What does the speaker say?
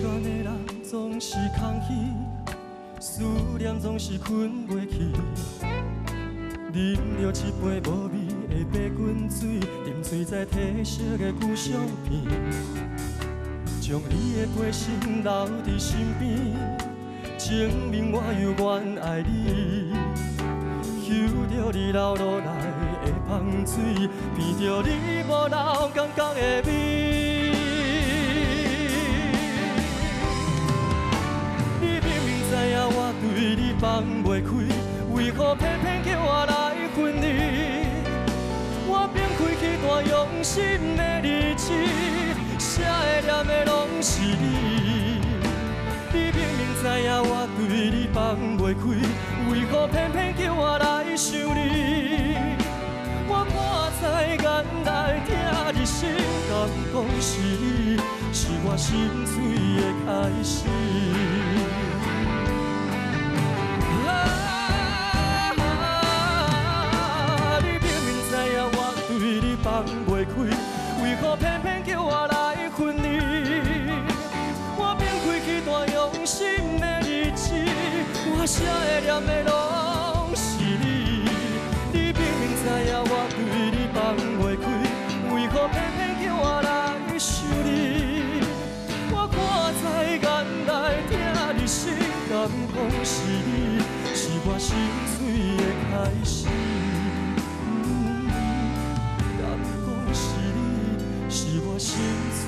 戀的人總是空虛，思念總是睏袂去。啉著一杯無味的白滾水，沉醉在褪色的舊相片，將你的陪身留佇身邊，證明我猶原愛你。嗅著你流落來的香水，聞著你無留感覺的味。你明明知影我對你放袂開，為何偏偏叫我來分離？我放開去斷用心的日子，寫的念的攏是你。你明明知影我對你放袂開，為何偏偏叫我來想你？我看在眼內，疼入心，敢講是你，是我心碎的開始。啊，你明明知影我對你放袂開，為何偏偏叫我來分離？我放開去斷用心的日子，我寫的念的攏是你。你明明知影我對你放袂開，為何偏偏叫我來想你？我看在眼內，疼入心，敢講是你，是我心碎的開始。敢講是你，是我心碎